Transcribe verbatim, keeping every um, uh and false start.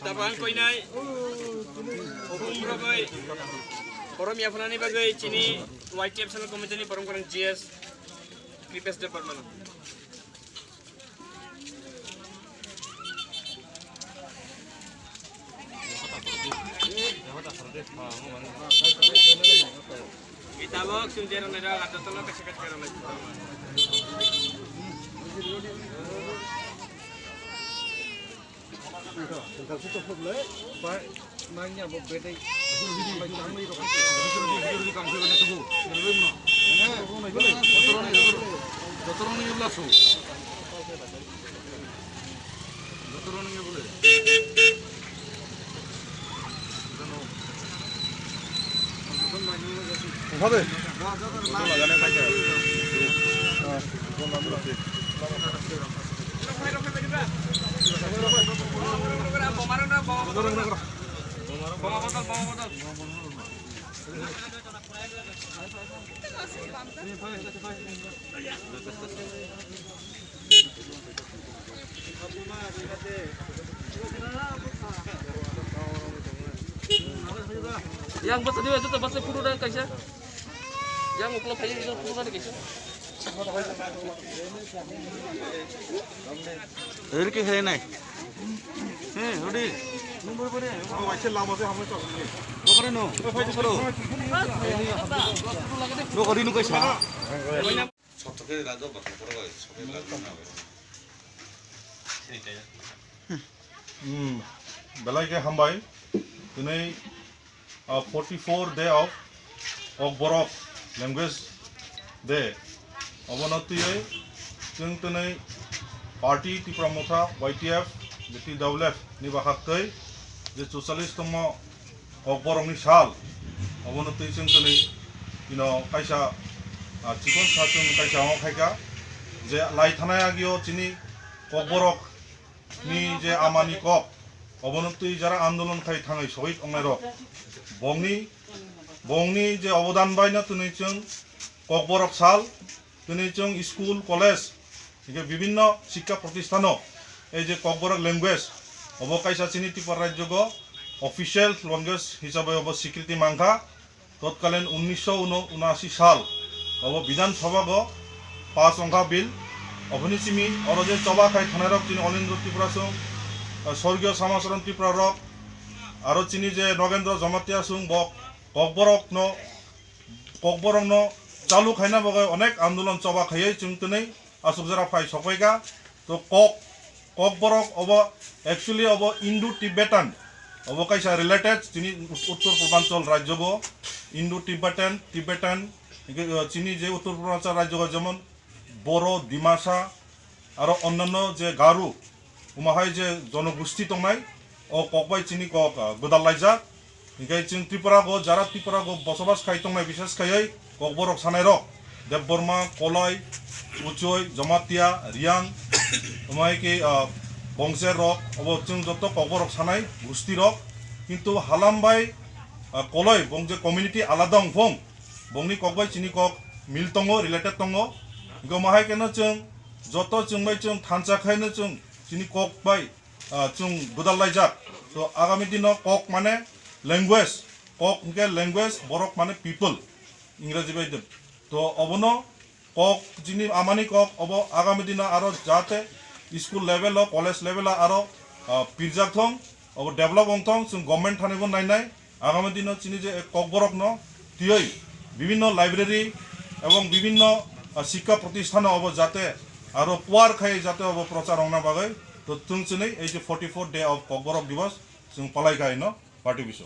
Tabang koinai, hum rogoi, borom yaphanani bagoi chini Y T F Central Committee ni borom gorang G S Kripesh Debbarma no. Kitabok sung jerang nai rak, jotono kaisa kaisa kaisa nai. Yang basa dia itu basa puru dah kaisa. Yang uklo phai itu puru dah kaisa. Eri ke khe nai. He, odi. Number bore. O, aise lama se hamle chal. Bokare no. Bokare no kaisa. Sotto ke rajo bata koro bai, sobe rajo na bai. Hmm, belai khe hambai. Tini, ah, forty-four day of Kokborok language day. Obono twiwi chwng tini party Tipra Motha Y T F, B T W F ni bakhak twi je chuchallis tongmo Kokborokni sal, obono twi chwng tini ino kaisa, ah, chikon sa chwng kaisa o khaika je lai thanai agio chini Kokborok ni je amani kok, obono twi jara andolon khai thangwi sohid ongnairok, bongni, bongni je obodan baino tini chwng Kokborok sal, tini chwng school, college, hingke bibinno sikka protistano ei je Kokborok language, obo kaisa chini Tripura rajyogo official language hisabe obo sikriti mankha. Totkalin unnisho uno-, unashi sal obo Bidhan Sabha go pass ongkha bill. Oboni simi oro je choba khai thanai rok chini Onindro Tripura song, eh, Sorgiyo Samacharan Tripura rok, aro chini je Nogendro Jamatia song bo Kokborok no, Kokborok no chalu khaina bagwi onek andolon choba khaiwi chwng tini aswk jora phai sokphaikha. To kok, Kokborok obo actually obo Indo-Tibetan, obo kaisa related chini Ut-, Uttor Purbanchal rajyogo Indo-Tibetan, Tibetan, hingke, uh, chini je Uttor Purbanchal rajyogo jemon Boro, Dimasa, aro onnanno je Garo, omo hai je jonogosti tongnai, o kok bai chini kok, ah, gwdal laijak. Hinkhe chwng Tripura go, jara Tripura go bosobas khai tongnai, bises khaiwi Kokborok sanai rok, Debbarma, Koloi, Uchoi, Jamatia, Riang, omo hai khe, ah, Bongser rok, obo chwng joto Kokborok sanai gusti rok. Kintu halam bai, ah, Koloi, bong je community alada wngphong, bongni kok bai chini kok mil tongo, related tongo. Hinkhe omo hai kheno chwng joto chwng bai chwng thansa khaino chwng chini kok bai, ah, chwng gwdal laijak. To agami dino kok mane language, kok hinkhe language, borok mane people, Ingraji bai de. To obono kok chini amani kok obo agami dino aro jate school level o, college level o aro, ah, pirjak thong, obo develop wng thong, chwng government thani bo nainai. Agami dino chini je Kokborok no tiyoi bibinno library ebong bibinno, ah, sikka protisthan obo jate aro puar khai jate obo prochar ongna bagwi to chwng chini ei je forty-four day of Kokborok Divas chwng palai khai no party biso.